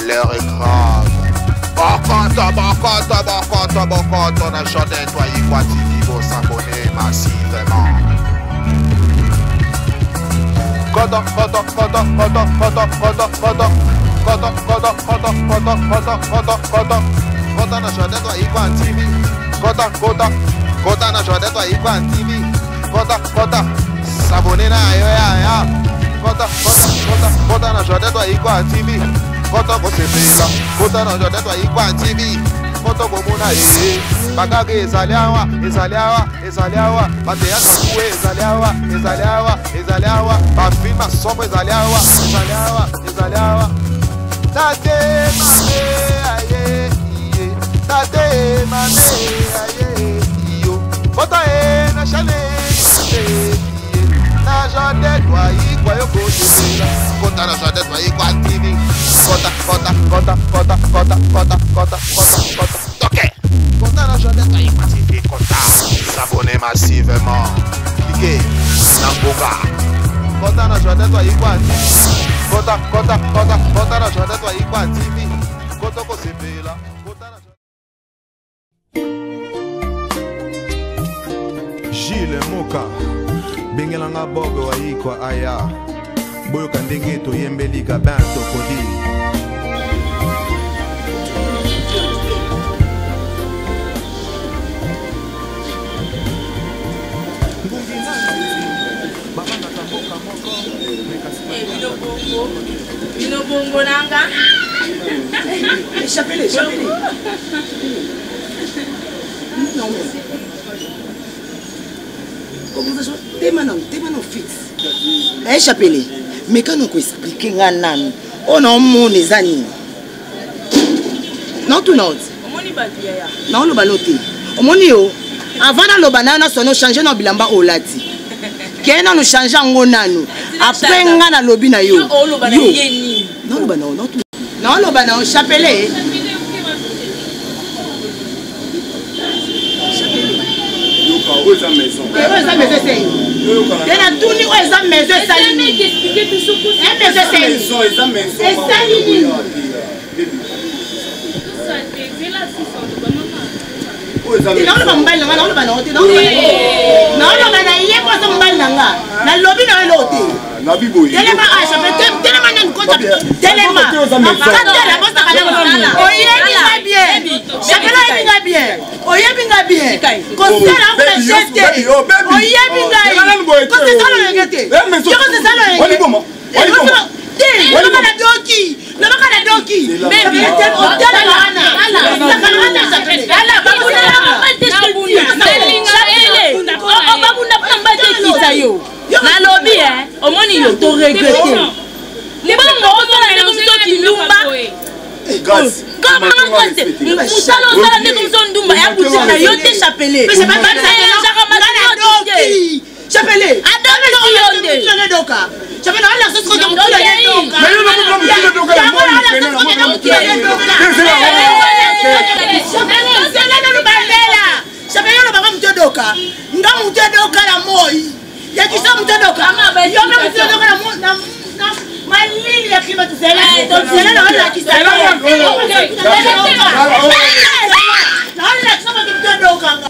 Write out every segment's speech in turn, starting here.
L'heure est grave. Bokota, bokota, bokota, bokota na Jardin Toyikwa TV, bo s'abonner massivement. Kota, kota, kota, kota, kota, kota, kota. Kota, kota, kota, kota, kota, kota, kota. Kota na Jardin Toyikwa TV. Kota, kota, kota na Jardin Toyikwa TV. Kota, kota, s'abonner na yo ya ya. Kota, kota, kota, kota na Jardin Toyikwa TV. Kota kosepela, kota na Jardin Toyikwa TV. Kota komona ye. Bakake ezali awa, ezali awa, ezali awa. Bateyaka kuwe ezali awa, ezali awa, ezali awa. Bafilme somo ezali awa, ezali awa, ezali awa. Tate mame aye iye. Tate mame aye iyo. Kota e na chale iye. Na Jardin Toyikwa yo kosepela. Kota na Jardin Toyikwa TV. Kota, kota, kota, kota, kota, kota, kota, kota, kota. Toke. Kota na Jardin Toyikwa TV. Kota. S'abonner massivement. Cliquez. Na ngonga. Kota na Jardin Toyikwa TV. Kota, kota, kota, kota na Jardin Toyikwa TV. Kota kosepela. Kota na Gilles Moka bengelanga Bob Wayikwa aya boyoka ndenge toyembeli Gabin Tokodi. Bino bongo nanga. Échappez-les, échappez-les. Non, mais. Conversation, tema non, tema non fixe. Échappez-les. Mais quand on explique nga nanu, on a mon ezani. Non tout non. Omoni batu yaya. Non lo balote. Omoni yo. Avant na loba na sono changer na bilamba olati. Kena no changer ngo nanu. Après nga na lobi na yo. Yo oloba na ye nini? Non loba na non tout. Non loba na chapelet. Oyo eza maison. Oyo eza maison eseni. Te na tuni oyo eza maison esali nini? Maison eseni. Eza maison. Esali nini? Naoloba mobali na nga, naoloba na yo te, naoloba na ye mpo aza mobali na nga. Nalobi na yo eloko te. Telema Aisha, telema nani kota, telema. Katela bosaka na oyebi nga bien. Chapela oyebi nga bien. Oyebi nga bien. Kosala ngo geste. Oyebi ngai. Kosala loyenge te. Yo kosala loyenge. Te, lobaka na doki. Lobaka na doki. Otala wana. Sakana wana chapela. Babunda mpona mbate ekita yo. Nalobi omoni yo to regrette. Mbongo ozala ndeko moso kindumba. Mosala ozala ndeko moso ndumba ya boutique na yo te chapelet. Chapelet. Adoki yo nde. Chapelet, ala sosi koto mokolo ya doka. Chapelet, nanu bandela. Chapelet, olobaka moto edoka. Nga moto edoka na moi. Ya kisa moto edoka. Yo mpe moto edoka na malili ya climatiseur. Zela na olakisa. Na olakisa moto edoka nga.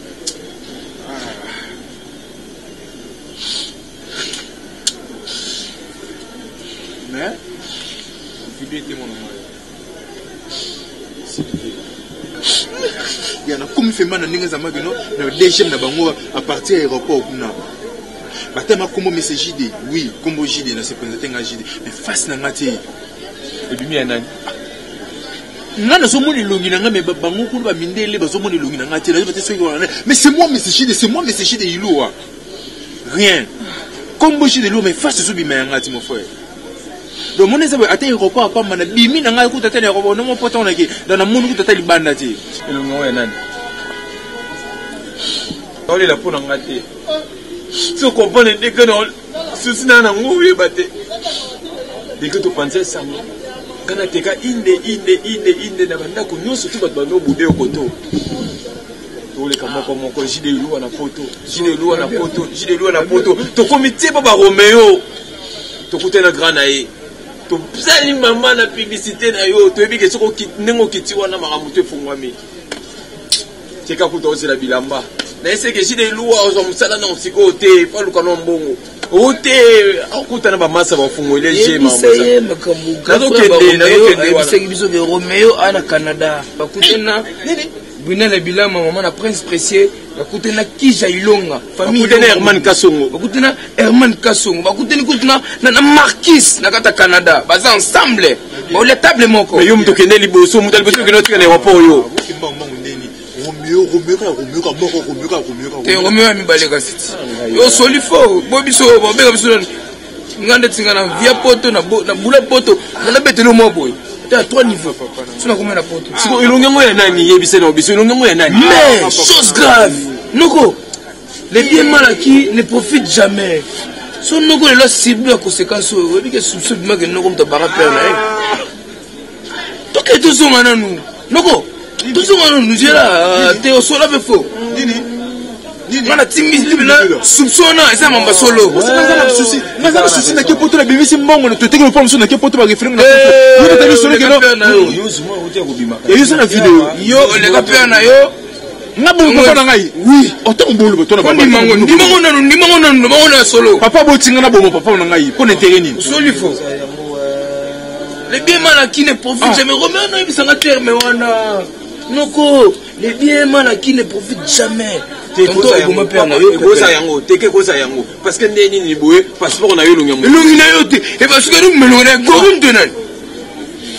Mais, video ete mwana mai. Ya nakomi fema na ndenge ezamaki no na DGM na bango à partir ya aéroport kuna. Batema kombo mais c'est JD. Oui, kombo JD na se présenter nga JD. Mais face na nga te. Ebimi ya nani? Nga nazomona elongi na nga mais bango kuna ba mindele bazomona elongi na nga te. Nazoba te soki wana. Mais c'est moi mais c'est JD, c'est moi mais c'est JD Iloa. Rien. Kombo JD Iloa mais face ezobima ya nga te mon frère. Donc mon eza ata aéroport apamba na bimi na ngai kuta te na aéroport no mopota on ki dans na moni kuta te libanda te. Elongi yango ya nani? Olela mpo na nga te. So comprendre ndenge na susi na nango oyeba te. Ndenge topanza sango nga nateka inde inde inde inde na bandako nyonso tu bato bando bude okoto. Toleka moko moko JD Iluwa na poto, JD Iluwa na poto, JD Iluwa na poto. Tokomi tie pa ba Romeo. Tokutani na grand na ye. Tosali mama na publicité na yo, toyebi ke soki ndenge okiti wana makambo to efungwami. Tika kuta ozela bilamba. Na eseke jide eluwa ozwa mosala na sikoyo te, po aluka na mbongo. O te, akutana ba masa bafungoli ye mama. Ye makambo nazokende nazokende wana. Ayebisaki biso ke Romeo a na Canada. Bakutana nini? Brunel Bilama mama na Prince Précieux bakutani na Kija Ilonga famille bakutani na Herman Kasongo bakutani na Herman Kasongo bakutani kutu na, na, na Marquis na kati ya Canada baza ensemble baolia table moko mais yo moto okende liboso moto ya liboso okende otika na aéroport yo te Romeo ya mibale kasi ti yo osoli fo bo biso babenga biso nani nga ndeti nga na via poto na bula poto nga nabeteli mwa boye te à trois niveaux so nakoma na poto siko elongi yango ya nani yebisa na biso elongi yango ya nani mais chose grave noko les bien mal acquis ne profite jamais so noko lelo asibi ya conséquence oyo oyebi ke soupçon ebimaki noko moto abara pere na ye toke tozonga nanu noko tozonga nanu nzela te osola mpe fo nga natimbi na soupçon wana eza mamba solo nga na susi nake poto nabimisi mbongo toteki lopa mosusu nake poto bareferengo na na video yo oleka pere na yo nga bongo papa na ngai oui otango boloba to na ndimango ndimango nanu ndimango nanu ndimango na solo papa botinga na bomo papa na ngai mpo na intérêt nini osoli fo le bien mal acquis ne profite jamais romeo noyebisanga terme wana noko le bien mal acquis ne profite jamais tonton oboma père na yo ekoza yango teke ekoza yango parce que nde nini boye passeport na yo elongi yango elongi na yo te ebasuki elongi na yo gorum te nani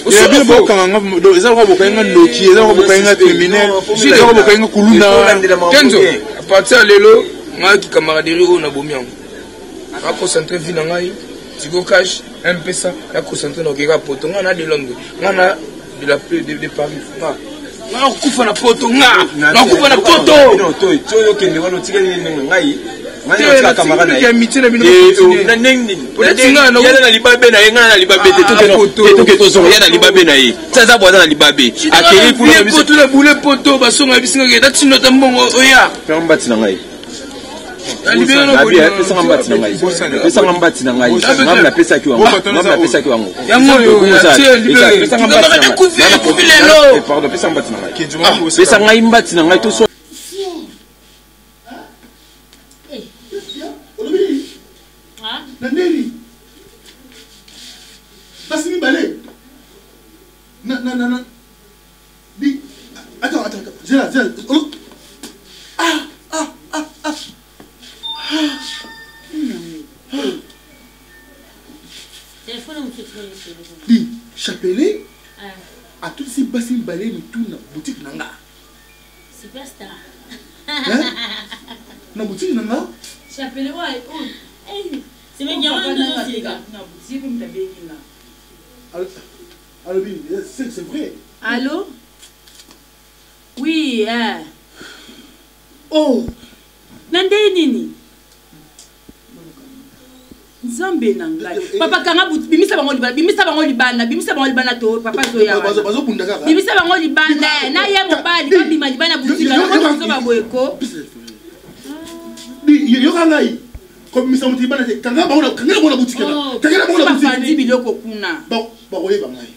bino bokanga nga eza lokola bokangi nga ndoki eza lokola bokangi nga criminel eza lokola bokangi nga kuluna kenzo à partir ya lelo ngai ki camaraderie oyo nabomi yango na concentre vie na ngai tigo cash mpesa na concentre na okeka poto ngai na de londres ngai na de la de, de paris nga nga nakufa na poto nga nakufa na poto okende wana otikali ndenge ngai yana na libabe na ye ngai na libabe te toke tozonga ya na libabe na ye ti aza bo aza na libabe akei kuna na bule poto basonga bisingaki ata tino ata mbongo oya mbati na ngai pesanga mbati na ngai pesanga mbati na ngai ngai napesaki yango ngai napesaki yango pardon pesa mbati na ngai pesa ngai mbati na ngai to na ndeni basi mibale na na na na di attends attends zela zela oh. ah ah ah ah di chapelet atutisi basi mibale mitu na boutique na nga Superstar. Hein? Na boutique na nga? Chapelet wa oh. Eh, c'est bien yango nde ozosilika. Na boutique mpe moto abengi nga. Alobi, c'est vrai. Allô? Oui, eh. Oh. Na ndenge nini? Nzambe na ngai. Papa kanga butu bimisa bango libanda, bimisa bango libanda, bimisa bango libanda to papa zoya. Bazobunda kaka. Bimisa bango libanda, na ye mobali babima libanda butika na bango ba boye ko. Yoka ngai. Kobimisa moto libanda te. Kanga bango na kanga bango na boutique na. Kanga bango na boutique. Bafandi biloko kuna. Bakoyeba ngai.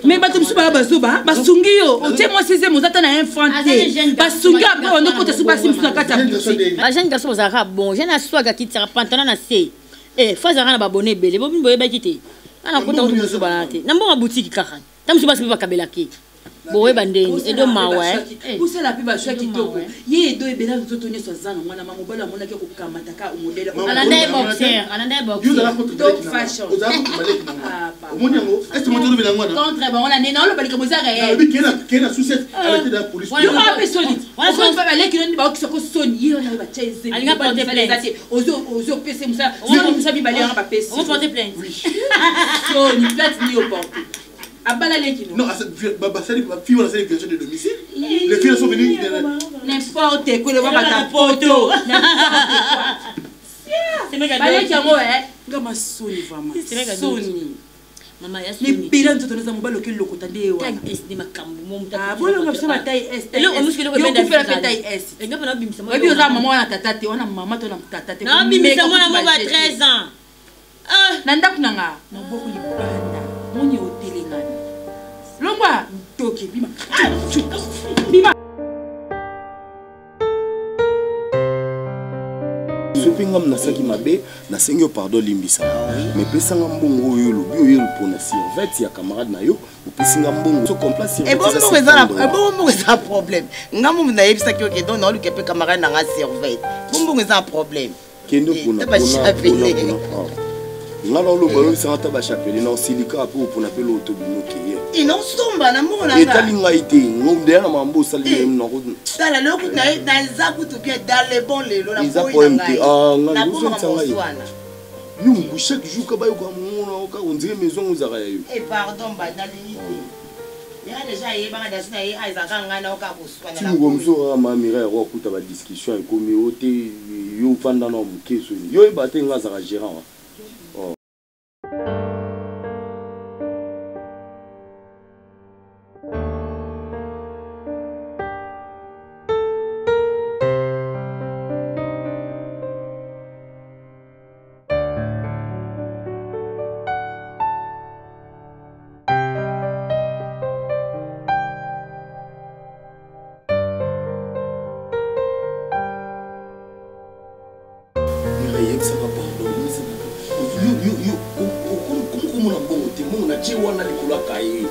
Mais bato mosusu baya bazoba basungi yo otie mwasi zemi oza ata na un franc te basungi yo apres bando kota soki basi mosusu na kati ya boutique ba jeune garçon bozalaka bon jeune aswaka akitisaka pantalon na se eh fo azalaka na babone ebele bo bino boyebaki te nga nakota kutu mosusu balana te na mbongo ya boutique kaka ta mosusu basi mpe bakabelaki boyeba ndenge edo mawa eh. osala mpe baswa kitoko ye edo ebela nzoto nyonso aza na mwana ma mobali amonaki akokamata ka modele alanda ye boxer alanda ye boxer fashion omoni yango est moto olobela yango wana contre bango na nene oloba likambo eza réel kei na sucette alaki na police yoka mpe soni baleki noni baokisa ko soni ye wana batya ezeza te ozopesa mosala mosala mibale wana bapesi soni plate ni oporte abala leki no. Non, basali ba fille wana asali violation de domicile. Les filles sont venues n'importe quoi loba bata poto. N'importe quoi. Baleki yango eh nga masoni vraiment. Soni. Libela nzoto naza mobali oke lokota nde ye wana. Bolonga biso ba taille S. Yokufela pe taille S. Oyebi oza mama wana tata te, wana mama to na tata te. Nabimisa mwana mo ba 13 ans. Na ndako na nga maboko libanda moni otelengana. Longwa ntoki bima. Bima. Soki ngam nasalaki mabe, nasengi yo pardon, limbisa nga. Mais pesa nga mbongo oyo olobi oyo pona survete ya camarade na yo, opesi nga mbongo. So complet survete eza Ebongo eza na ebongo mbongo eza problème. Nga momu nayebisaki yo ke donc naoluka mpe camarade na nga survete. Bongo eza problème. Kende pona pona pona pona. Nga na oloba oyebisa nga ata bachapelet na osilika mpe opona mpe loto bino keye. Inosomba na mbongo na nga. Etali ngai te, ndeya na mambo osali Eh. nako. Tala lelo kutu na naza kutu bien dans le bon lelo na Eza boyi problème na te. ngai. Ah, ngai Na bomaka ozongisa ngai. mosu wana. Yo moku chaque jour ka bayoka mona kaka ondire maison ozalaka ya yo. Eh pardon ba nalingi te. Yaka deja ayebaka dasi na ye azalaka ngai na oka koswana Ti mokolo mosusu kaka ma Mireille yango akuta ba discussion ekomi o te yo ofanda na moke soni yo oyeba te nga azalaka gérant wa. Oh. Yebisaka pardon, yebisaka yo yo yo okomona mbongo te, mbongo natie wana likolo ya kaye.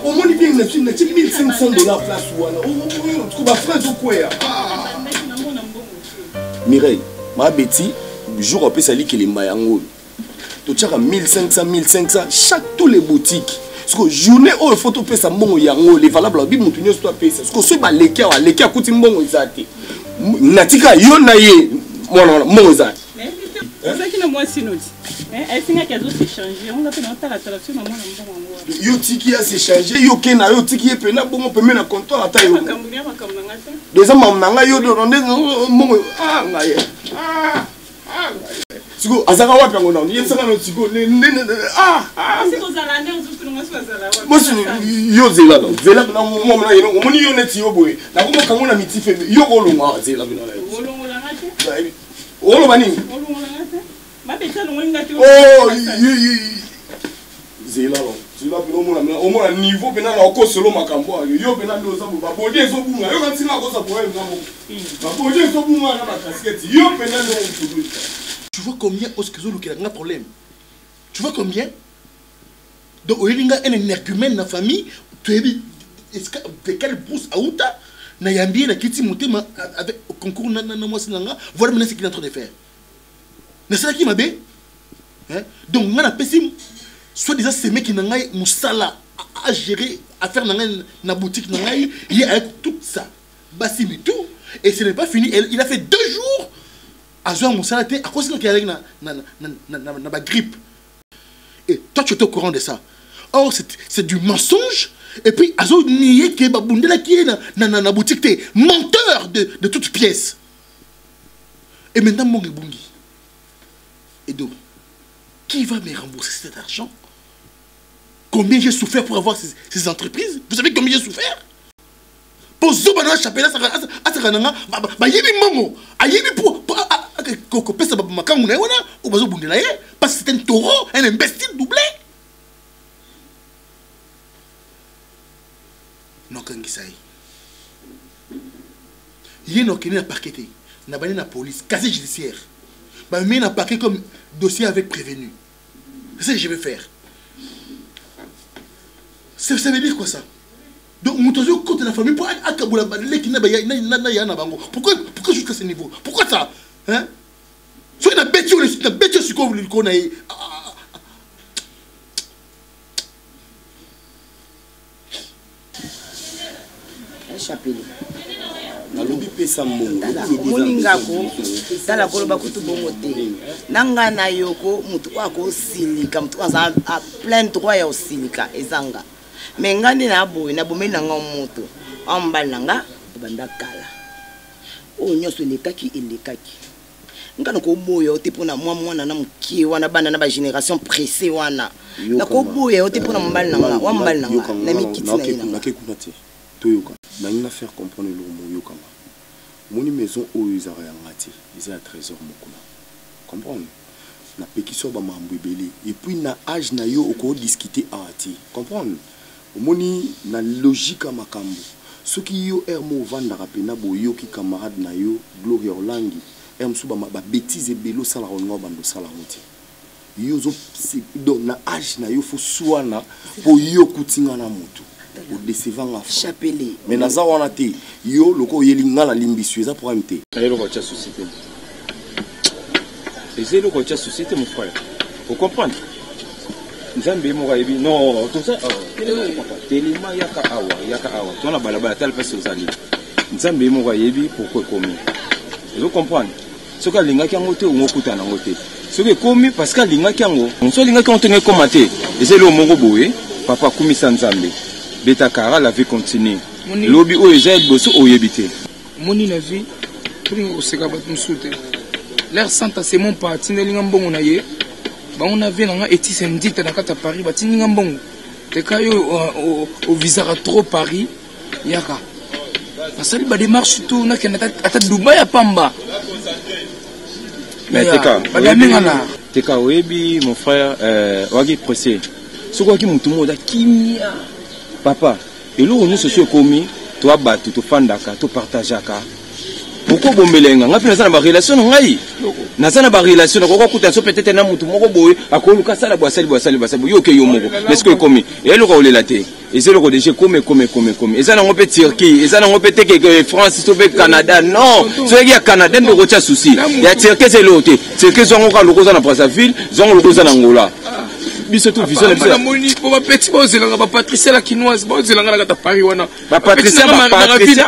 Omoni bien natie 1500 dollars place wana, bafrais ezokweya. Mireille ma Betty, jour apesa likelemba yango oyo totiaka 1500 1500 chaque tous les boutiques. Siko journée oyo fo topesa mbongo yango le valable abi motu nyonso to apesa. Siko soki baleki awa, aleki akuti mbongo eza te, natika yo na ye mwana wana mbongo eza te. Ozalaki na mwasi noti esengaki azosechange yango, nga mpe naotalatala soki namona mbongo yango wana. Yo tiki ya s'échange, yo ke na yo tiki ye pena bongo pembe na comptoir ata yo. Makambo ya makambo na nga te. Eza makambo na ngai yo nde mbongo ngai sikoyo azalaka wapi yango nano yebisaka no sikoyo. Kozala nde ozotulunga so azala wapi? Mosi yo zela no zela mona yeno omoni yo neti yo boye nakomokango na miti fe yo kolongwa zela bino na olongolanga te. Oloba nini? Olongolanga te, mabeti alongoli nga te. Oh, zela lo zela mpena omona omona niveau mpena na okosolo makambo ayo yo mpena nde oza boye babodi ezobunga yo katinga akoza problème na moko babodi ezobunga na bakaskete yo mpena nde omutudu. Tu vois combien oske ezolukela nga problème? Tu vois combien? Donc oyebi nga un énergumène na famille, toyebi de quelle brousse auta. Nayambi ye, nakiti motema avec concours na mwasi na nga. Voilà maintenant ce qu'il est en train de faire. Nasalaki mabe, hein? Donc nga napesi soit disant semeki na ngai mosala à gérer affaire na ngai na boutique na ngai, ye avec tout ça basi mitu. Et ce n'est pas fini, il a fait 2 jours azwa mosala te, akosingaki alaki na bagrippe. Et toi, tu étais au courant de ça. Or c'est du mensonge. Et puis azo nier ke babundelaki ye na boutique te, menteur de toutes pièces. Et maintenant mbongo ebungi. Et donc qui va me rembourser cet argent? Combien j'ai souffert pour avoir ces entreprises? Vous savez combien j'ai souffert? Po zoba na chapelle asaka na nga bayebi mbongo, ayebi po kopesa makambo na ye wana oyo bazobundela ye, parce que c'est un taureau, un imbécile doublé. Nakangisa ye, ye nakende na parquet te, na bandi na police, casier judiciaire, bamemi na parquet comme dossier avec prévenu. C'est ce que je vais faire. Ça veut dire quoi, ça? Donc moto azokota na famille mpo akabola baleki na ya na bango. Pourquoi, pourquoi jusqu'à ce niveau? Pourquoi ça, hein? Soki nabeti oyo, nabeti oyo sikoyo likolo na ye. Chapelet. Nalobi pesa mbongo. Omoni ngako tala koloba kutu bongo te na ngai na yoko. Motu oyo akosilika, motu oyo aza a plein droit ya kosilika eza nga. Me ngai nde na boye nabomeli na nga moto awa, mobali na nga banda kala. Oyo nyonso elekaki elekaki. Nga nakoboya yo te mpona mwa mwana na mokie wana, bana na bagénération pressé wana. Nakoboya yo te mpona mobali na nga, wa mobali na nga na mikiti na ye na nga. Nake kuna te, toyoka nangi na faire comprendre eloko moyokanga. Omoni maison oyo ezalaka ya nga te, eza ya Trésor Mokuna, comprendre? Napekisi yo bamakambo ebele, et puis na age na yo okodiscute awa te, comprendre? Omoni na logique ya makambo, soki yo heure mo ovandaka mpena boyoki camarade na yo Gloria Olangi, heure mosusu babétise ebele osalaka, olinga obanda osala yango te. Yo ozo donc na age na yo fo swana mpo yo okuti nga na motu odeseva nga. Chapelet. Mais naza wana te. Yo loko oyeli nga na limbisi yo, eza problème te. Eloko otya souci te, eza eloko otya souci te, mon frère, ocomprendre? Nzambe ye moko ayebi. Non, toza telema, papa, telema, yaka awa, yaka awa, toza na balabala, tala mpasi ozali. Nzambe ye moko ayebi pourquoi ekomi, ozo comprendre? Soki alingaki yango te, ongo okutana yango te. Soki ekomi parce que alingaki yango, so alingaki yango tenge ekoma te. Eza eloko moko boye, papa, akumisa Nzambe, beta kara, la vie continue. Lobi oyo eza ya liboso oyebi te. Omoni, na vie tolinga koseka bato mosusu te. L'air santa, c'est mon pa atindelinga mbongo na ye, bango na vie na nga etise ndita na kati ya Paris, batindinga mbongo teka yo ovisaka trop Paris, yaka nasali badémarche tout, nakende ata Dubai ya pamba. Mais teka badamengana. Teka, oyebi, mon frère, owaki pressé. Soki owaki motu moko oza kimia, papa, eloko nyonso so ekomi, toa bato tofandaka, topartageaka. Pourquoi obombela nga? Mpe naza na barelation na ngai, naza na barelation, nakoka kuta so peut-être na motu moko boye akoluka asala boye, asali boye, asali boye, asali boye. Yo oke yo moko, mais sikoyo ekomi eloko olela te. Eza eloko deja ekomi, ekomi, ekomi, ekomi. Eza nango mpe Turquie, eza nango mpe te France to mpe Canada. Non, soki ya Canada nde okotya souci, ya Turquie eza eloko te. Turquie zwango kaka loko oza na Brazzaville, zwango loko oza na Angola. Biso to vision na biso. Namoni po bapeti baozelanga, bapatricia la Kinoise baozelanga na kati ya Paris wana. Bapatricia,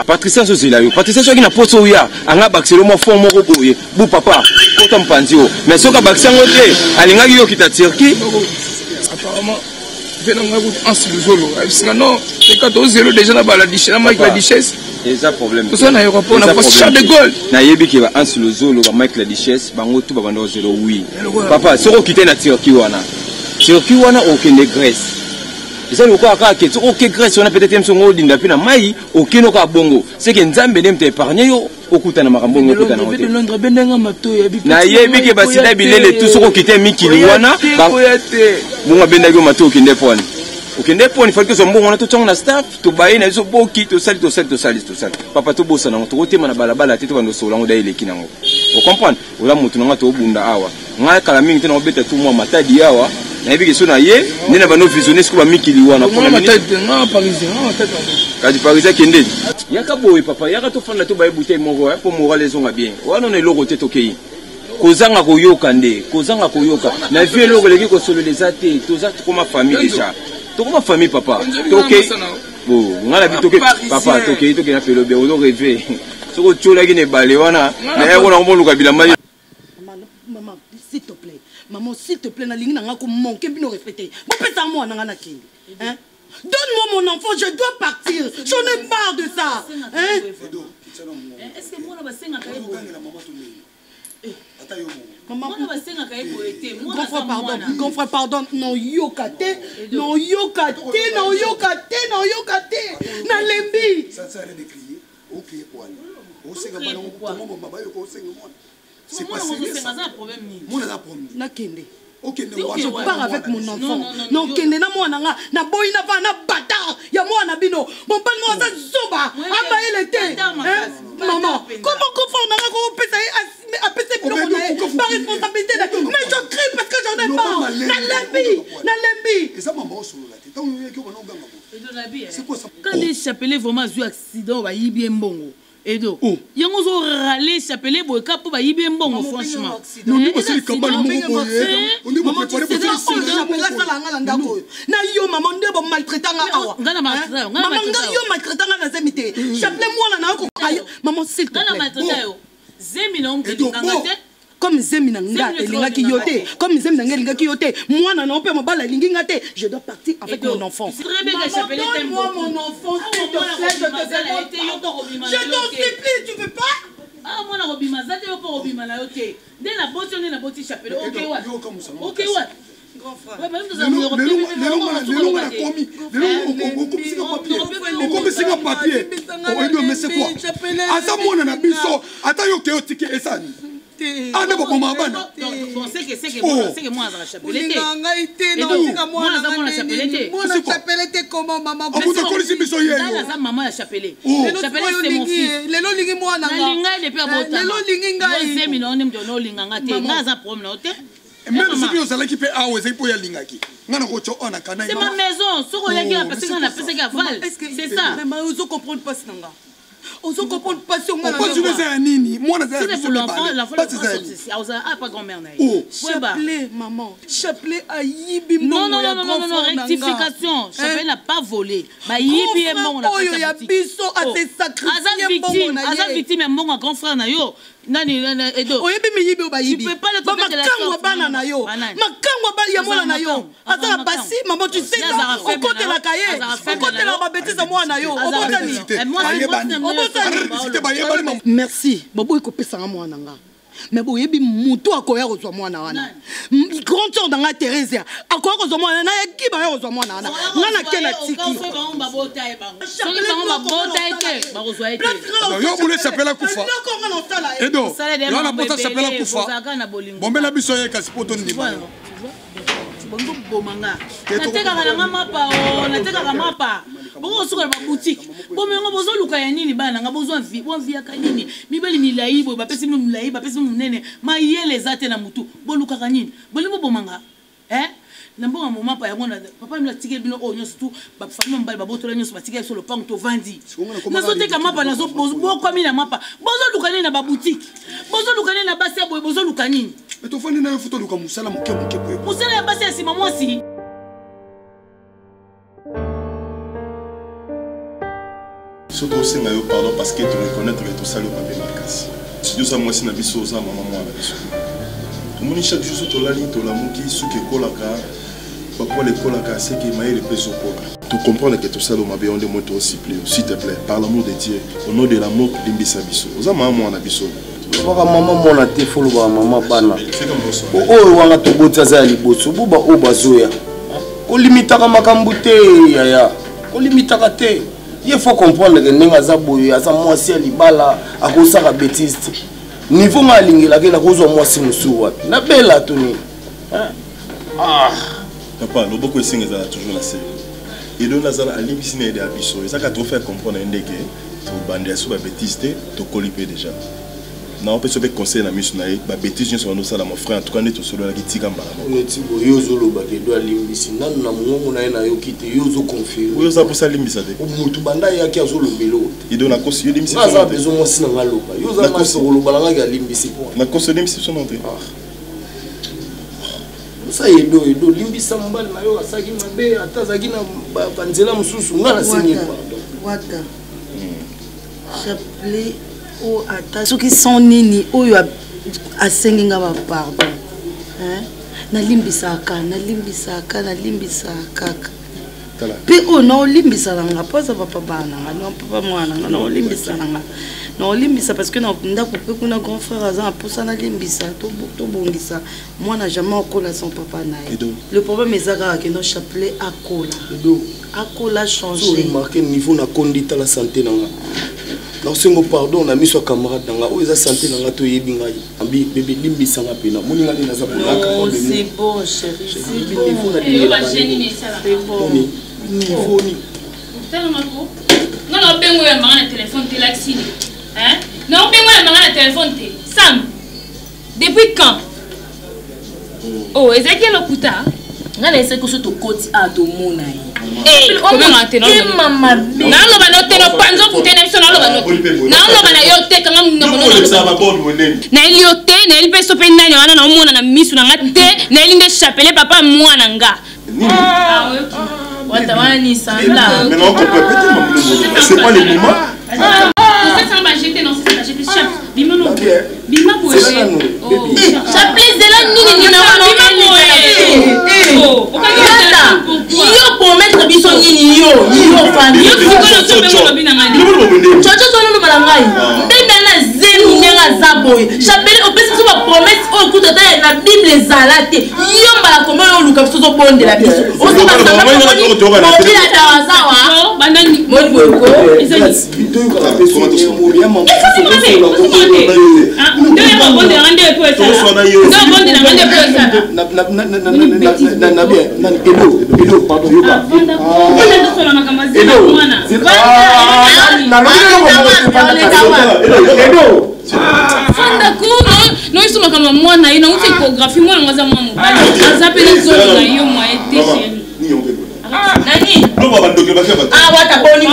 Patricia azozela yo. Patricia soki na poso oya anga bakiselo mwa fond moko boye, bu papa kota mopanzi o. Mais soki abakisi yango te, alingaki yo okita Turquie. Apparemment mpe na ngai kutu Anse Luzolo ayebisinga non, eka tozelo déjà na bala na Mike la Duchesse. Eza problème. Toza na aéroport na Charles de Gaulle. Nayebi ke ba Anse Luzolo, ba Mike la Duchesse, bango tu babanda kozelo. Wi papa, soki okite na Turquie wana, Turquie wana okende Grèce, eza lokola kaka ke soki oke Grèce wana, peut-être moso ngo odinda mpe na mai, okende oka bongo seke Nzambe nde moto épargne yo, okutana makambo ongo okutana yango te. Nayebi ke basida bilele tu, soki okite mikili wana bongo abendaki yo matoi, okende pwani, okende pwani, fali tozwa mbongo wana, totiango na staff, tobaye na biso boki, tosali, tosali, tosali, tosali. Papa, tobosana yango, tokotema na balabala te, tobanda osola yango, da eleki nango, ocomprendre? Oza motu na nga, tobunda awa. Ngai kala mingi te nakobeta tu mwa Matadi awa, nayebi ke so na ye nde na bando visionne siko bamikili wana. Kasi Paris akende, yaka boye papa, yaka tofanda, tobaye bouteille moko mpo moral ezonga bien. Wana na eloko te, tokei kozanga koyoka nde kozanga koyoka na vie. Eloko eleki kosolola eza te. Toza tokoma famille déjà, tokoma famille, papa. Tokei bo nga na bi toke, papa, tokei, tokei na pelo bien. Ozo rêve soki otiolaki na ebale wana, naye kona komoluka bilamba. Maman, s'il te plaît, maman, s'il te plaît, nalingi na nga komanke bino respecte. Bopesa mwana nga nakende, hein? Donne-moi mon enfant, je dois partir. J'en ai marre de ça. Hein? Est-ce que mwana basengaka ye boye? Mwana basengaka ye boye te. Grand frère, pardon. Grand frère, pardon. Non, yoka te. Non, yoka te. Non, yoka te. Non, yoka te. Nalembi. Ça sert à rien de crier. Ok, pour aller. Osenga bana comment baba yo osenga mwana. C'est pas sérieux. Mwana aza problème. Nakende. Okende. Je pars avec mon enfant. Nakende na mwana nga, naboyi na bana bâtard ya mwana bino. Mobali mo aza zoba, abayele te. Maman, comment comprendre nanga kopesa ye, apesa biloko na ye par responsabilité na? Mais je crie parce que j'en ai marre. Nalembi, nalembi. Eza mama osolola te. Ntango yoyaki obana oganga bo. C'est quoi ça? Quand des chapelet vraiment azwi accident, bayibi ye mbongo. Edo, yango ozorale chapelet boye ka mpo bayibi ye mbongo, franchement. Asalanga na ndako oyo na yo, mama, nde bomaltraitanga awa. Mama, nga yo maltraitanga na zemi te. Chapelet mwana na yo, maman, s'il te plaît. Zemi na yo elinganga te. Comme zemi na nga elingaki yo te, comme zemi na nga elingaki yo te, mwana na yo mpe mobali alingi nga te. Je dois partir avec mon enfant. Maman, donne-moi mon enfant, s'il te plaît, je te demande. Je t'en supplie, tu veux pas? akobima aza te, yo mpo okobima na yo te. Nde naboti yo, nde naboti chapelet. Oke wapi? Oke wapi? Lelo nga nakomi, lelo okomisika papier, okomisika papier. Oyebi omese kwa aza mwana na biso, ata yo ke otiki esani ande boboma bana. Olinga ngai te, naotika mwana mwana chapelet te. Comment, mama? Omoto akolisi biso ye. Yo aza mama ya chapelet. Chapelet, c'est mon fils. Lelo olingi mwana? Nalinga ye depuis abotama. Lelo olingi ngai? Zemi na yo nde moto olinga nga te. Nga aza problème na yo te. Même soki ozalaki mpe awa, ezalaki mpo oyo alingaki nga na kotya oyo na kana. C'est ma maison. Soki oyaki, apesaki nga, napesaki aval, c'est ça. Ozo comprendre mpasi na nga? Ozo comprendre mpasi oyo nga? Pasi eza ya nini? Mwana aza ya biso mibale, pasi eza ya nini? Ozala pas grand-mère na ye. Chapelet, maman, chapelet ayibi. Non, non, non, non, non, rectification, chapelet n'a pas volé. Bayibi ye mbongo na oyo ya biso, ase sacrifier mbongo na ye. Aza victime ya mbongo ya grand frère na yo. Nani, Edo? Oyebi miyibi oyo bayibi bamakango bana na yo, makango ya mwana na yo aza na basi. Mama, tu sais, okotelaka ye, okotelaka babêtises ya mwana na yo. Obotani, obotani. Merci. Boboyi kopesanga mwana nga, mais boyebi motu akoya kozwa mwana wana. Grande sœur na nga Thérésia akoya kozwa mwana nayaki, baya kozwa mwana wana. Nga nake na tiki. Soki bango babota ye te, bakozwa ye te. Yo bule chapela kufa, Edo. Yo na pota chapela kufa, bombela biso ye kasi po tondima yo. Bongo boma nga, natekaka nanga mapa o, natekaka mapa. Bokosuka na baboutique, bomengo bozoluka ya nini? Bana nanga bozwa vi, boviaka nini? Mibali milai boye, bapesi bino milai, bapesi bino monene, mayele eza te na motu. Bolukaka nini? Bolingi boboma nga na mbongo momapa yango. Papa bino atikeli bino oyo nyonso tu, bafamille mobali babotola nyonso, batikeli biso lopango, tovandi, nazoteka mapa, bokwami na mapa. Bozoluka nini na baboutique? Bozoluka nini na basi ya boye? Bozoluka nini? Tofandi na yo, fu toluka mosala moke moke boye. Mosala ya basi ya nsima mwasi. Soki osenga yo pardon, parce que toreconnaître que tosali yo mabe makasi. Yo oza mwasi na biso, oza mama mwana na biso. Omoni, chaque jour so tolali, tolamuki, suki ekolaka, bapoils ekolaka, seke mayele mpe ezokola. Tocomprendre que tosali yo mabe. Yo nde moi tosupplie, s'il te plaît, par l'amour de Dieu, au nom de l'amour, limbisa biso. Oza mama mwana na biso. Olobaka mama mwana te, fo olobaka mama bana oyo wana toboti. Aza ya liboso, bo baoyo bazoya. Kolimitaka makambo te, yaya, kolimitaka te. Ye faut comprendre que ndenge aza boye, aza mwasi ya libala, akosaka bêtise te. Niveau nga alingelaki, nakozwa mwasi mosusu wapi? Nabela to nini? Ah, papa, loboko esenga ezala toujours na se. Edo nazala alimbisi na ede ya biso, eza kaka tofaire comprendre ye ndenge tobandela so babêtises te. Tokoli mpe déjà, naopesa mpe conseil na miso na ye. Babêtises nyonso bandosala, mon frère, en tout cas nde tosololaki, tika mbala moko. Neti boye, yo ozolobaka Edo alimbisi, nanu na mongongo na ye nayoki te. Yo ozoconfirme. Oyo oza mposa alimbisa te. Motu banda ayaki azolobela oyo te. Edo, nakosi? Yo limbisi. Aza besoin mwasi na nga aloba. Yo oza masi, koloba na ngaki alimbisi po. Nakosi? Olimbisi biso no te. Osa Edo, Edo, limbisa mobali na yo, asalaki mabe, ata azalaki na banzela mosusu. Nga nasengi pardon. Wata, chapelet oyo, ata soki son nini oyo asengi nga bapardon, nalimbisaka, nalimbisaka, nalimbisaka kaka. Mpe oyo naolimbisa na nga mpo aza papa bana na nga, no papa mwana na nga, naolimbisa na nga, naolimbisa parce que na ndako mpe kuna grand frère aza na mposa nalimbisa, tobongisa. Mwana jamais akola sans papa na ye. Le problème eza kaka kendo chapelet akola, akola, changer. Remarque niveau nakondi, tala santé na nga. Nakosengo pardon na miso ya camarade na nga oyo eza santé na nga. Toyebi ngai abi bebe, limbisanga mpena moni nga nde naza. Non, c'est bon, chéri, c'est bon. Niveau ni Nga na obengo ya manga na telefone te, lakisini na obengo ya manga na telefone te. Sam, depuis quand? Oh, ezalaki ya lokuta. Ngai nayesaki so tokoti a tomona ye. Motema mabe. Naloba no te, nopanza okute na biso. Naloba no te, naloba na yo te. Kanga monoko. Nayeli yo te, nayeli mpe so mpe nani wana naomona na misu na nga te. Nayeli nde chapelet, papa mwana nga. Wata wana ni sambla. Mais non, c'est pas le moment. Bima boye, chapelet, zela nini? Nimero yo promettre biso nini? Yo yo fandi coco, tozololoba na ngai ndenge na zemi, ndenge aza boye. boye chapelet opesi biso bapromese oyo kuta ata na bible ezala te yo mbala kombe oyo oluka biso ozobondela biso ozobasambobila dawazawa moni boyeko Fanda kuna noyesu makambo ya mwana ye nauti échographie mwana ngo aza mwana mobali aza mpe na zolo na yo mwaye te chéri nani awata boni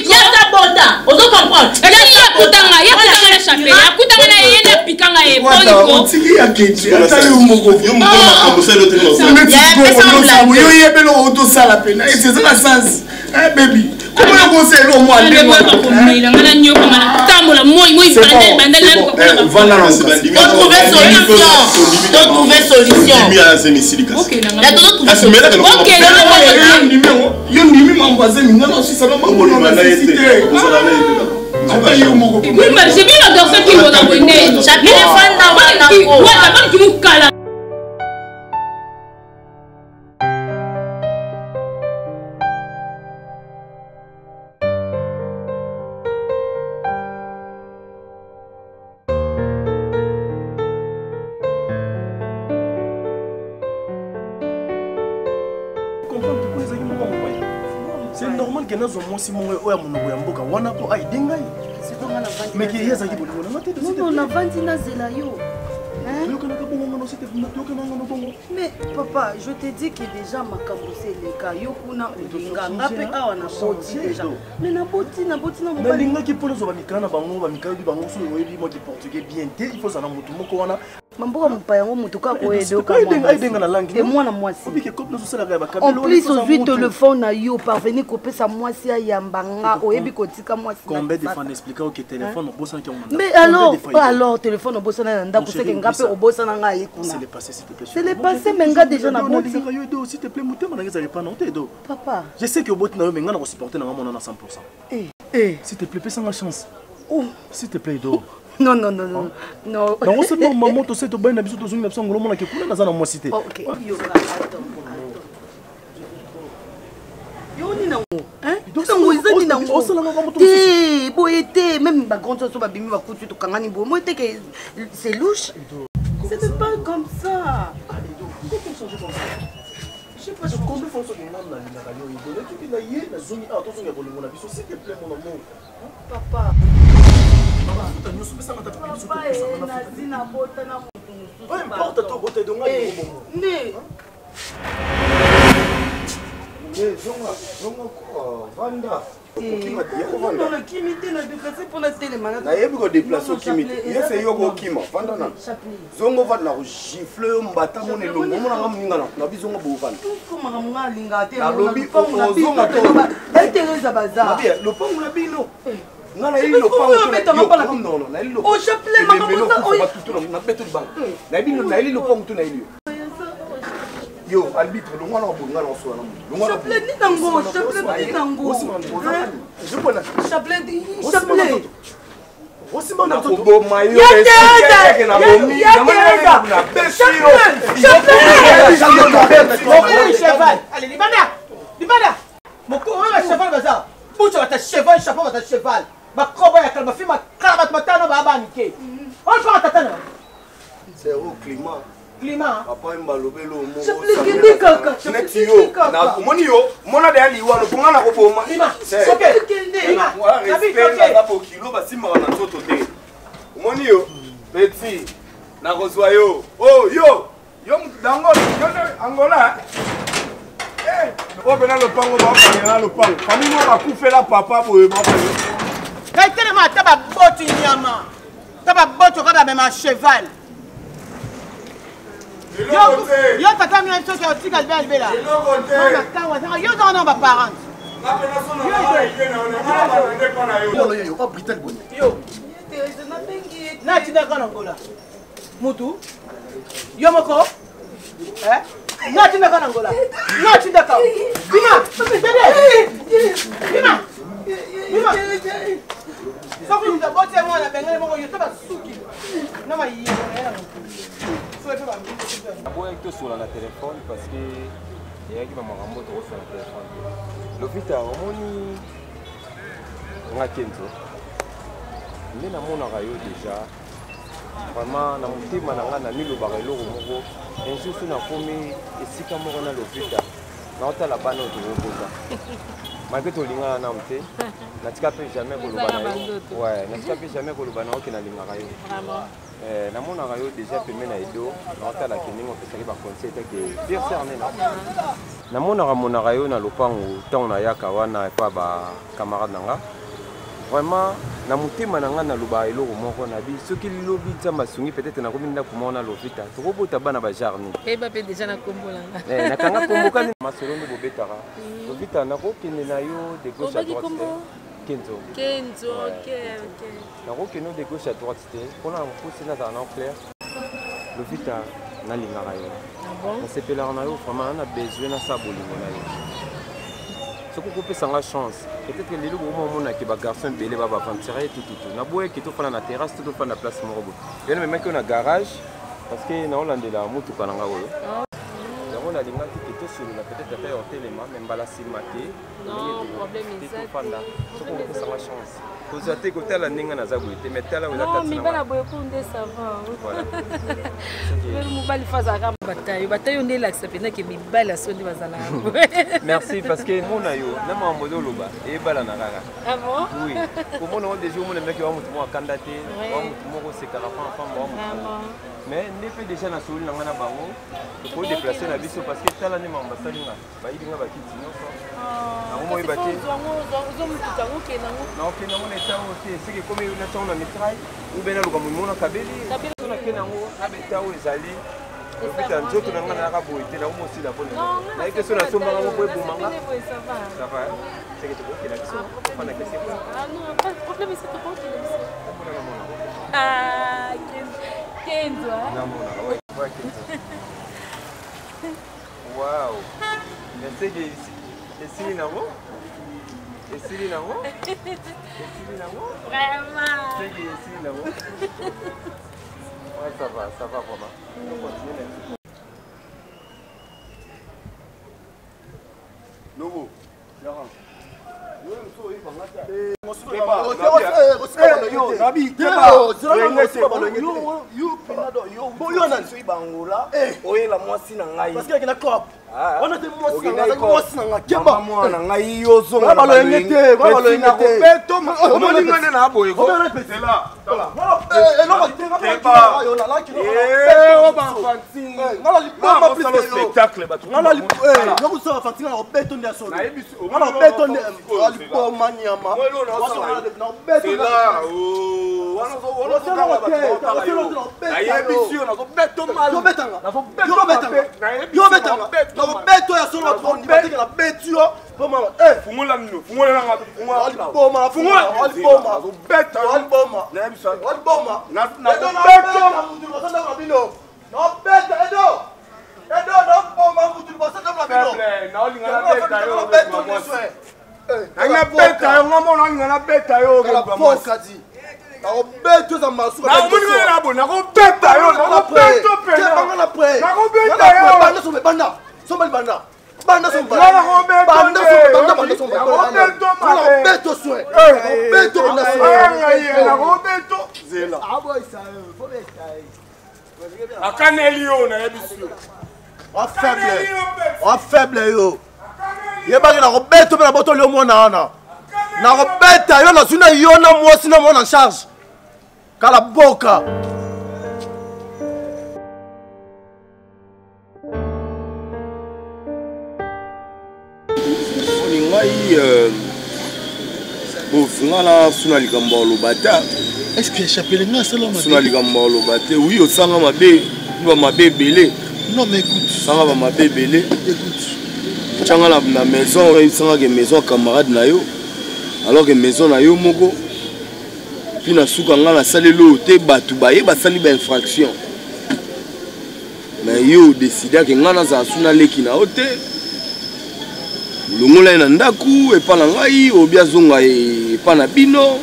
boyata bota ozo comprendre akutanga ye akutanga na chapele akutanga na ye nde apikanga ye bonikootiki ya keji ata yo moko yo yebela otosala pena esi eza na sens baby comment okosala eloko mwa ndengekomela nga nanyokama natambola moi moi bandal bandal Trouver solution. Trouver solution. Yo ndimi mambo azemi nga nasisa na mambo na nasisi te ata yo moko. Oui, mais j'ai vu la garçon qui m'a abonné. Chapele fanda wana ko. Ouais, d'abord qui nous cala. C'est normal ke nazwa mwasi moko oyo ya monoko ya mboka wana mpo aide ngai mais ke ye azalaki bolingo na nga te. Navandi nazela yo. Toyokanaka bongo ngano toyokanaka ngano bongo. Mais papa, je te dis que déjà makambo se eleka yo kuna olinga nga mpe awa naboti déjà, mais naboti naboti na mobali. Nalingaki mpo nazwa bamikala na bango bamikala oyebi bango soki oyebi mwaki portugais bien te, il faut ozala na motu moko wana. Mamboka mopaya yango motu kaka oyedokaedenga na langue te mwana mwasi. Obike kope nazosalaka ya En plus ozwi telefone na yo parveni kopesa mwasi ayamba nga oyebi kotika mwasi. Combien de fois naexplika oke telefone obosanaki yango? Mais alors telefone obosana na ndako seke nga mpe obosana nga aye kuna. C'est le passé, s'il te plaît. C'est le passé, mais nga déjà na boti. Yo edo, s'il te plaît, motema na nga ezali pa na te edo. Papa, je sais que oboti na yo, mais nga na kosupporte na nga mona na 100. Eh, eh. S'il te plaît, pesanga chance. Oh. S'il te plaît, edo. Non, non, non, non, non. Nango soki mama tose tobai na biso tozongi na biso ngolo monake kuna naza na mwasi te. Ok, yoka, attends, yo nini nango ntango eza nini nango te boye te même bagrande soso babimi bakuti tokangani boye moi te ke c'est louche. Ce n'est pas comme ça. Je sais pas combien de fois soki nga nalingaka yo edo soki na ye nazongi awa tozonga bolingo na biso, s'il te plaît, mon amour. Papa, mafuta nyonso pesanga ta biso. Papa nazi nabota na motu mosusu. Peu importe to bota edo ngai bongo. Nde Zonga zonga ko vanda. Nakimi te, na déplace mpo natelema. Nayebi kodeplace okimi te yese yo kokima vanda na zongo vanda na kogifle yo mbata mona elongo omonanga moninga na bizongo bovanda. Makambo nga alingaka te. Nalobi ozonga Teresa baza lopango na bino nga nayebi lopangonabeti libanga nayeli lopango to nayeli yo yo arbitre longwa na bolinga na osola na moto. Chapelet nini nango? Chapelet nini nango? Chapelet, chapelet. Nakoboma yo. Libanda libanda oyo bacheval baza bucha bata cheval chapeau bata cheval bakobo ya kala bafi makala bato batano baa banike oyo mpaka tata na zero climat. Climat. Papa mbalobelo. Kende kaka. Neti yo omoni yo mona deya liwa loponga na koboma respect naza bokilo basimbaka na nzoto te. Omoni yo petit nakozwa yo o yo yo mutu dango yo nde Angola oyo mpena lopango baokangela lopango famille moko bakufela papa boye baokangela. Ngai telema ata baboti nyama ata baboti oka bamema cheval yo tata mina biso otika libela libela ntango azanga yo ozanga na baparent. Natindaka na Ngola mutu yo moko natindaka na Ngola natindaka bima bebe bima. Soki moto aboti ye mwana bengani moko yo to basuki na mayebo na ye na motu soki mpe bambi. Aboyaki tosola na telefone parce que eyaki bamakambo tokosola na telefone te. Lovita omoni nga Kenzo nde namonaka yo deja vraiment na motema na ngai namilobaka eloko moko un jour so nakomi esika moko na Lovita naotala bana oyo tokobota malgré tolingana nanu te natika mpe jamais koloba na yo ouais natika mpe jamais koloba na yo ke nalingaka yo eh, namonaka yo déjà pembe na edo naotala ke ndenge opesaki baconseil te ke pire serne na namonaka monaka yo na lopango ntango nayaka wana epa bacamarade na nga vraiment na motema na ngai nalobaka eloko moko na bi soki lobi nzambe asungi peut-être nakomi ndako moko na lovita tokobota bana ba genre nini eyeba mpe deja na kombo na nga eh, nakanga kombo kani masolo nde bobetaka lovita nakokende na yo de gauche à droite te kenzo kenzo ok ok nakokende de gauche à droite te mpona mposi nazala na clair lovita nalingaka yo ah nasepelaka na yo vraiment na besoin nasala bolingo na yo soki okopesa nga chance peut-être lelo bokoma omonake bagarçon ebele ba baventure tututu naboyaki tofanda na terrasse to tofanda na place moko boye yo namemaki yo na garage parce que naolandela motuka na nga oyo ah. yango nalingaki ke tosolola peut-être ata ya otelema me mbala nsima te tofanda soki okopesa nga chance kozwa te kotala ndenge naza boye te mais tala oza kati mibala boye ku nde ça va mobali fa azalaka batayo batayo nde elakisa mpenza ke mibali aso nde bazalaka merci parce que mona yo na makambo ozoloba eyebalana kaka ah bon? oui komona ngo deja omona meki wa motu moko akanda te wa motu moko osekaka pamba wa motu mais nde mpe deja nasoli na ngai na bango tokodeplace na biso parce que tala nde makambo basali nga bayibi nga bakiti nyonso yango moyeba te naokende yango na etango te soki ekomi natyango na mitraille ube naluka molimo nakabeli so nakende yango na beta oyo ezali lopita nzoto na ngai nayaka boye te nango mosila mpo nayebi te so nasombaka ngo mpo eboma nga ça va seke tokokela biso ofanda kese Kenzo. Namonaka, ouais, Kenzo. Wow. Esili esili nango? Esili nango? Esili nango? Vraiment. Seki esili nango? Ouais, ça va, ça va vraiment. On continue na biso. Lobo. Laurent. Oyela mwasi na ngai mwana na ngai yo ozongabalolenge te omoni ngai nde na boye spectacle bato nga na beto nde liboma nyama nakobeto ya solo bato na beti yo liboma nobeta edo edo noboma mutu liboso ndomo na bino nabeta yo nga mona olinga nabeta yo kadi nakobeta oza masuka nakobeta yo nakobeta mpenza banda somba libanda banda somba banda somba banda somba nakobeto soin nakobeto banda soin nakobeto zela akaneli yo nayebisi yo afaible afaible yo yebaki nakobeta mpe nabotoli yo mwana wana nakobeta yo nazwi na yo na mwasi na mwana charge kala boka Poni ngai euh, bof nga na suna likambo ya oloba te est-ce que chapele nga asala mabe suna likambo ya oloba te oui osanga mabe ba mabe ebele non mais écoute sanga ba mabe ebele écoute tyanga na, na maison oyebisanga ke maison ya camarade na yo alors ke maison na yo moko mpi na suka nga nasaleli oyo te bato baye basali ba infraction mais yo odecidake ngai nazala su naleki na yo te. Olongola ye na ndako epa na ngai, obi azonga epa na bino.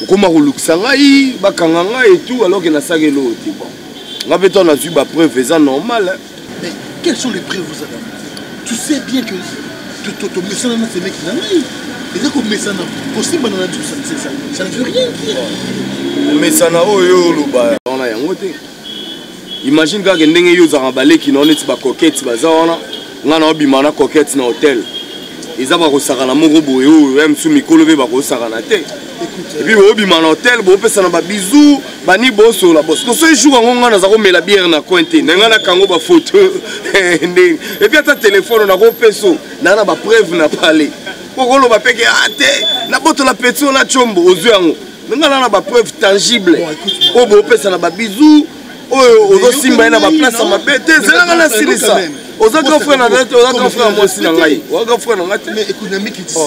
Okoma kolukisa ngai, bakanga ngai et tout alors que nasaki eloko te. Bon. Nga mpe to nazwi ba preuve eza normal. Hein. Mais quelles sont les preuves vous avez? Tu sais bien que tomesana na semeki na ngai. Eza komesana, kosimbana na nzoto, ça ne veut rien dire. Komesana oyo oloba wana yango te. Imagine kaka ndenge yo ozalaka baleki na yo neti bacoquette baza wana, ngai na obima na coquette na hotel. Eza bakosakana moko boye oyo ya mosusu mikolo mpe bakosakana te. Et puis bobima na hotel, bopesana ba bisous, bani bosola bos. Koso jour yango ngai naza komela bière na coin te, na ngai nakango ba photo ndenge. Et puis ata téléphone nakopeso, na na ba preuve na palais. Okoloba pe ke ah te, nabotola petit na chombo ozwi yango. Mais ngai na na ba preuve tangible. Oyo bopesana ba bisous, oyo ozosimba ye na ba place ya mabe te, zela ngai nasilisa. Oza grand frère na ngai te, oza grand frère ya mwasi na ngai. Oza grand frère na ngai te. Mais écoute, namikitisi.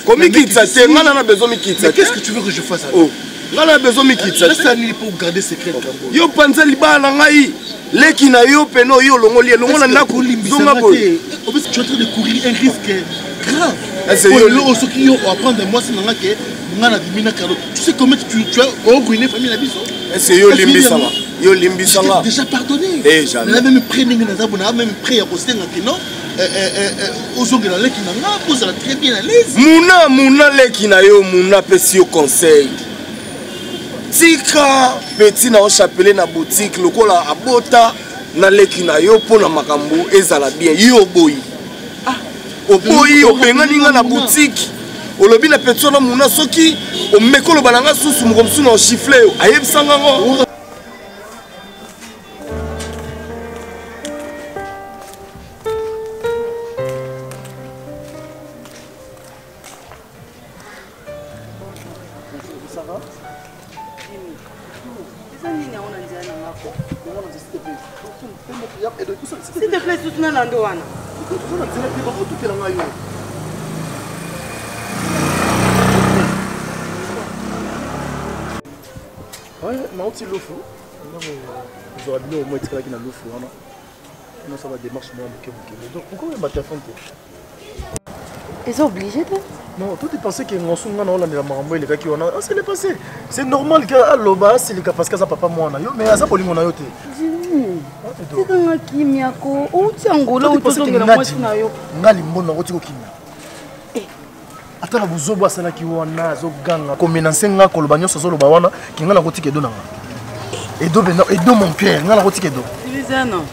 Komikitisa te, ngai na na besoin mikitisa Mais qu'est-ce que tu veux que je fasse alors? Oh. Ngai na besoin mikitisa te. Nasala nini pour garder secret Kambo? Yo panza libala na ngai. Leki na yo peno yo olongoli elongo na ndako zonga boye. Tu es en train de courir un risque grave. Est-ce que yo- Oyo soki yo apprendre mwasi na nga ke nga na bimi na Carlo. Tu sais comment tu as ruiné famille na biso? Est-ce que yo limbisanga? Yo limbisanga. Déjà pardonné. Eh jamais. Na même prêt ndenge naza bona même prêt ya kosenga ke non. Ozongela leki na nga ozala très bien à l'aise. Muna muna leki na yo muna pesi yo conseil. Tika petit na yo chapelet na boutique lokola abota na leki na yo mpo na makambo ezala bien. Yo oboyi. Ah, oboyi obengani nga na boutique. Olobi na petit wana muna soki omeki oloba na nga susu moko mosusu na ochiffle yo. Ayebisa nga ngo. S'il te plaît, susu na nando wana. Nauti lufu ndako kozwa biloko moko etikalaki na lufu wana nasala badémarche moko moke moke. Donc pourquoi oyamba telefone te? Eza obligé te. Non, toi tu pensais que Ngonsu nga na olandela makambo elekaki wana. Ah, c'est le passé. C'est normal que aloba asilika parce que aza papa mwana yo, mais aza bolingo na yo te. Tikanga kimia ko, outi Angola outozongela mwasi na yo. Nga limbondo nango tiko kimia. Ata na buzobo asalaki wana azoganga komenanse nga koloba nyonso azoloba wana ke nga nakotika edo na nga. Edo mpenza, edo mon cœur, nga nakotika edo. Silizano.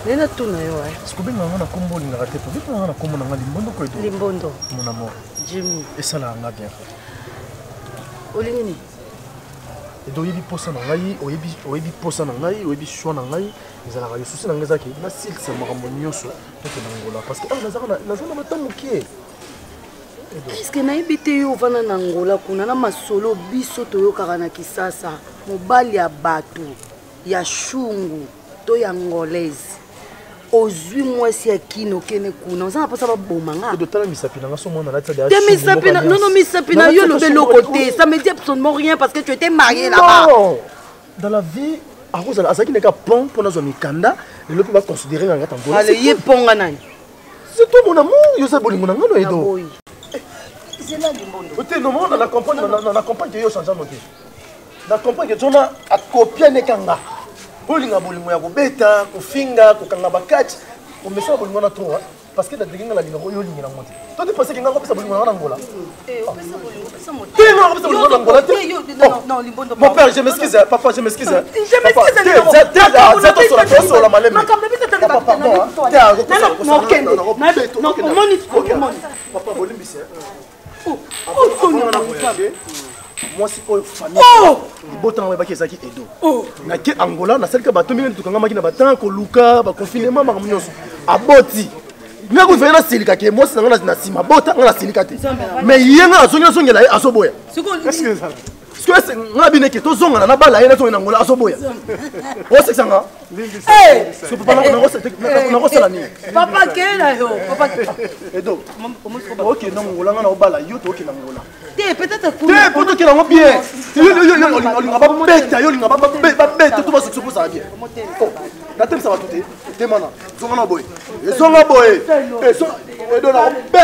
Nde natuna yo eh. Sikobenga nga na kombo olingaka te, po nga na kombo na nga limbondo ko edo. Limbondo. Mon amour. Jimmy. Esalaka nga bien. Olingi nini? Edo oyebi posa na ngai, oyebi posa na ngai, oyebi choix na ngai, ezalaka yo souci na ngai ezalaki nasilisa makambo nyonso tokende Angola parce que awa naza na bata mokie. Est-ce que nayebi te yo ovanda na Angola kuna na masolo biso toyokaka na Kisasa, mobali ya bato ya shungu to ya angolaise ozwi mwasi ya kino okende kuna oza na mposa baboma nga. Edo tala misapi na nga so mwana alati te misapi na non non misapi na yo lobe eloko te, ça me dit absolument rien parce que tu étais marié là-bas. Non, dans la vie akozala azalaki neka pont mpo nazwa mikanda lelo mpe baconsidere nga ngata Angola. Ale ye pont nga nani? C'est toi mon amour, yo za bolingo na nga no Edo. Zela limbondo. Te non, non, na comprendre na comprendre que yo change no te. Na comprendre que zona akopia neka nga. Bolinga bolingo ya kobeta, kofinga, kokanga bakati, komesana bolingo na trop. Parce que na ndenge nga nalinga yo olingi nango te. Toi tu pensais que nga kopesa bolingo na nga na Angola? Eh, opesa bolingo, opesa moto. Te nga kopesa bolingo na Angola te. Non, non, limbondo. Mon père, je m'excuse, papa, je m'excuse. Je m'excuse, Te, te, te, tosola, tosola malembe. Makambo na biso tata Papa, pardon, hein. Te, Non, okende. Non, omoni, omoni. Papa, bolimbisi. Oh, oh, mwasi oyo famille libota na oyebaki ezalaki edo nake Angola nasalika bato mingi tokangamaki na batemp koluka baconfinement makambo nyonso aboti nga kutu fai nasilika ke mwasi na nga na nsima bota nga nasilika te mais ye nga azongi nazongela ye azoboya sikoyo nga bineke tozongana na bala ye nazongela na Angola azoboya osekisa nga nakosala nini papa kela yo papa edo okende Angola nga na obala yo tookende Angola te peut-être te po tokende yango bien olinga babeta yo olinga babeta to basokisa posala bien natemisa bato te temana zonga na boye ezonga boye. Edo na be.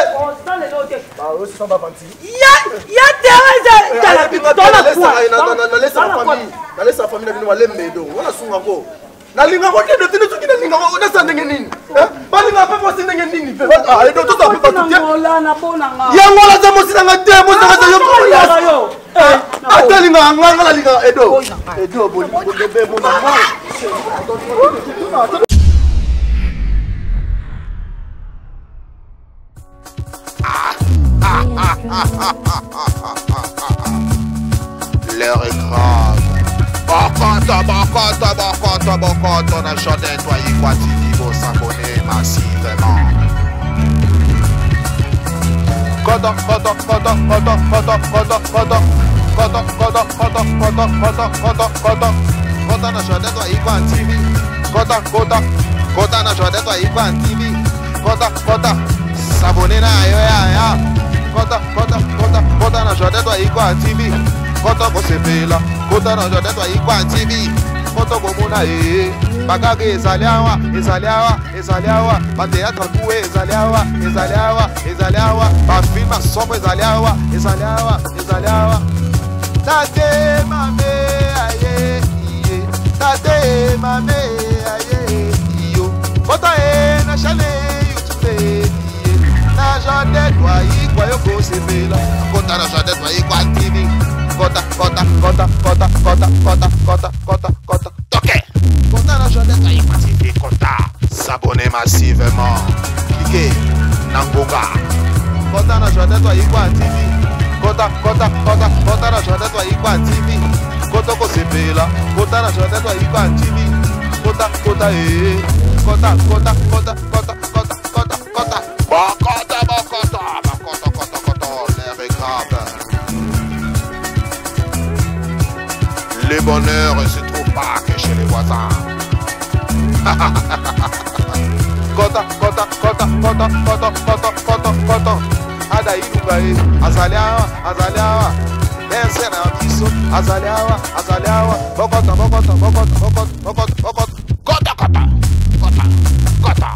Ya Teresa, nalesa famille na bino malembe. Edo wana sungako, nalingako te. Dotine soki nalingako, nasa ndenge nini? Balingaka mpe mwasi ndenge nini? Mpe edo toza mpe bato te. Yango wana aza mwasi nanga te, mwasi nanga aza yo. Ata alingaka nga, nga nalingaka Edo. Edo bebe monanga. L'heure est grave. Bokoto, bokoto, bokoto, bokoto na Jordan Toyikwa TV, bosabone massivement. Koto, koto, koto, koto, koto, koto, koto. Koto, koto, koto, koto, koto, koto, koto. Kota na Jordan Toyikwa TV. Kota, kota, kota na Jordan Toyikwa TV. Kota, kota. S'abonner na yo ya ya. Kota, kota, kota, kota na Jordan Toyikwa TV. Kota kosepela. Kota na Jordan Toyikwa TV. Kota komona e. Bakaka ezali awa, ezali awa, ezali awa. Bateatre kuwe ezali awa, ezali awa, ezali awa. Bafilme somo ezali awa, ezali awa, ezali awa. Tate mame aye iye. Tate mame aye iyo. Kota e na chaîne YouTube iye. Na Jordan Toyikwa yo kosepela. Kota na Jordan Toyikwa TV. Kota, kota, kota, kota, kota, kota, kota, kota, kota. Toke. Kota na Jordan Toyikwa TV. Kota. S'abonner massivement. Cliquez. Nangonga. Kota na Jordan Toyikwa TV. Kota, kota, kota, kota na Jordan Toyikwa TV. Kota kosepela. Kota na Jordan Toyikwa TV. Kota, kota, eh. Kota, kota, kota, kota, kota, kota, kota. Bokota, bokota, bokota, kota, kota. L'air est grave. Le bonheur ne se trouve pas que chez les voisins. Kota, kota, kota, kota, kota, kota, kota, kota. Ada ilunga e, azali awa, azali awa. Berse na biso, azali awa, azali awa. Bokota, bokota, bokota, bokota, bokota, bokota. Kota, kota, kota, kota,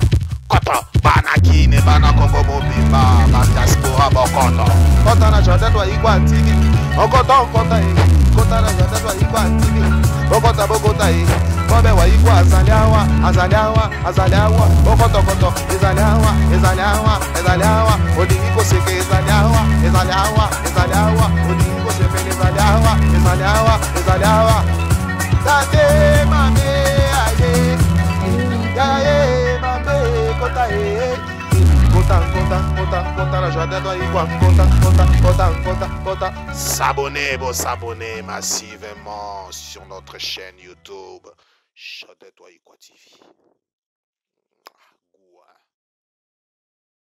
kota. Bana Kine, bana Kongo mobimba, ba diaspora bokoto. Kota na Jordan Toyikwa TV. Okota, okota e. Kota na Jordan Toyikwa TV. Bokota, bokota e. Bobe Wayikwa azali awa, azali awa, azali awa. Bokoto, koto, ezali awa, ezali awa, ezali awa. Olingi koseka ezali awa, ezali awa, ezali awa. Olingi kosepela ezali awa, ezali awa, ezali awa. Tate mame aye, yaye mame kota e. Kota, kota, kota, kota na Jordan Toyikwa. Kota, kota, kota, kota, kota. S'abonner, bon, s'abonner massivement sur notre chaîne YouTube. Jordan Toyikwa TV.